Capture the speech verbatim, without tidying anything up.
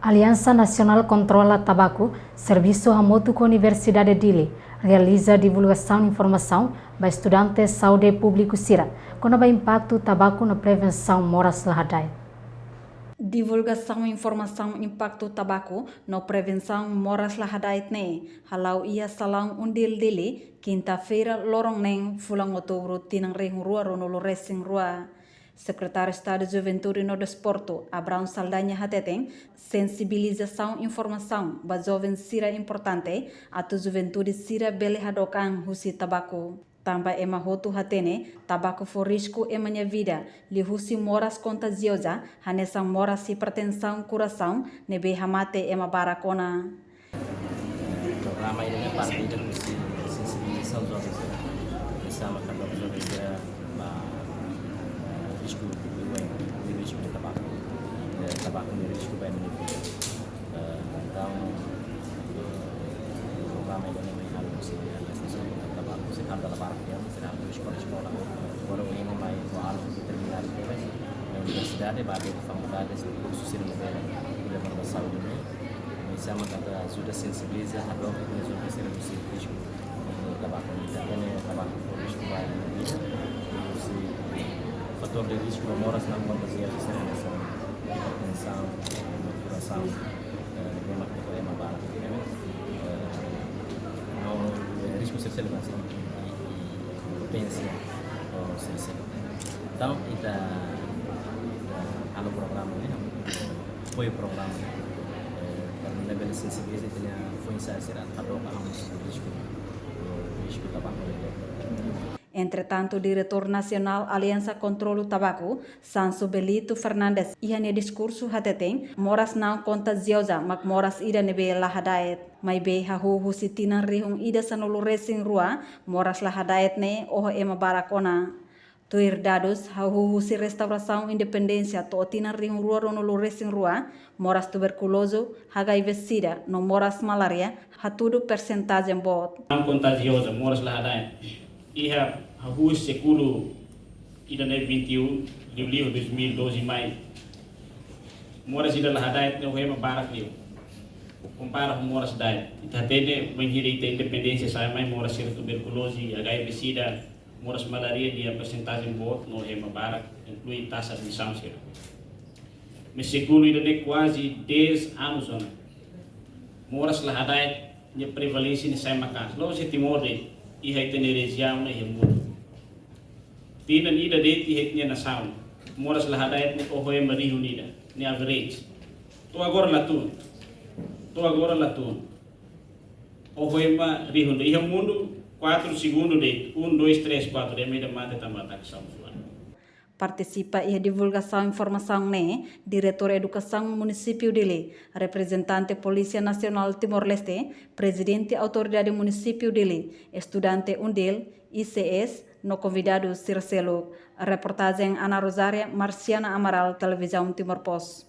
Aliansa Nasionál Kontrola Tabaku, servisu hamutuk ho Universidade Dili, realiza divulgasaun informasaun ba estudante saúde públiku sira, kona-ba impaktu tabaku no prevensaun moras la hada'et. Divulgasaun informasaun impaktu tabaku no prevensaun moras la hada'et ne'e hala'o iha salaun UNDIL Dili, kinta-feira loron neen, fulan Outubru, tinan rihun rua ruanulu resin rua. Sekretáriu Estadu Juventude no Desportu, Abraão Saldanha, hateten, sensibilizasaun informasaun ba joven sira importante atu juventude sira bele hadook an husi tabaku. Tanba ema hotu hatene, tabaku fó risku ema nia vida, liuhusi moras kontajioza, hanesan moras hipertensaun korasaun, ne'ebé hamate ema barak ona. Programa ida-ne'e parte ida husi sensibilizasaun joven sira. Hanesan maka hadook joven sira ba, eh, risku, risku de tabaku. Eh, tabaku ne'e risku ba ema nia vida. Eh, entaun, eh, programa ida-ne'e mai halo husi, eh, tabaku, se kanta la barak ya, se halo eskola, eskola. Agora o ema mai ho algo determinadu, eh, universidade, ba fakuldade, kursu sira ne'ebé, kuda ba saúde, ne'e. Hanesan maka ajuda sensibiliza, hadook joven sira husi risku, eh, tabaku. Ita hatene tabaku fó risku ba ema nia vida. Husi fatór de risku ba moras naun kontajioza sira hanesan hipertensaun, korasaun, eh, ne'ebé mak ema barak. Eh, no, eh, risku sira seluk hanesan hipertensaun, oh, sira seluk. Entaun, ita, ita halo programa ne'e, apoiu programa ne'e, eh, para ita bele sensibiliza ita-nia foin-sa'e sira atu hadook an husi risku, risku tabaku ne'e. Entretantu, Diretór Nasionál Aliansa Kontrolu Tabaku, Sancho Belito Fernandes, iha nia diskursu hateten, moras naun kontajioza mak moras ida ne'ebé la hada'et. Maibé hahú husi tinan rihun ida sanulu resin rua, moras la hada'et ne'e oho ema barak ona. Tuir dadus, hahú husi restaurasaun independénsia to'o tinan rihun rua ruanulu resin rua, moras tuberkulozu, HIV sida, no moras malária, hatudu persentajen boot. Naun kontajioza, moras la hada'et. Iha hahú husi sékulu ida-ne'e vinte e um, liuliu dois mil e doze mai, moras ida la hada'et ne'e oho ema barak liu. Kompara ho moras da'et. Ita hatene, bainhira ita independénsia sa'e mai, moras sira tuberkulozu, HIV sida, moras malária nia persentajen boot no ema barak, inklui taxa de admisaun sira. Maibé sékulu ida-ne'e kuaze dez anos ona, moras la hada'et nia prevalénsia ne'e sai maka'as. La'ós iha Timor de'it, iha ita-nia rejiaun no iha mundu. Tinan ida de'it iha ita-nia nasaun, moras la hada'et ne'e oho ema rihun ida, ne'e average. To'o agora la tun. To'o agora la tun. Oho ema rihun ida. Iha mundu, quatro segundu de'it, um, dois, três, quatro, ema ida mate tanba atake saúde. Partisipa iha divulgasaun informasaun ne'e, Diretór Edukasaun Munisípiu Dili, reprezentante Polísia Nasionál Timor-Leste, Prezidente Autoridade Munisípiu Dili, estudante UNDIL, ICS, no konvidadu sira seluk. Reportajen Ana Rosária, Marciana Amaral, Televizaun Timor Post.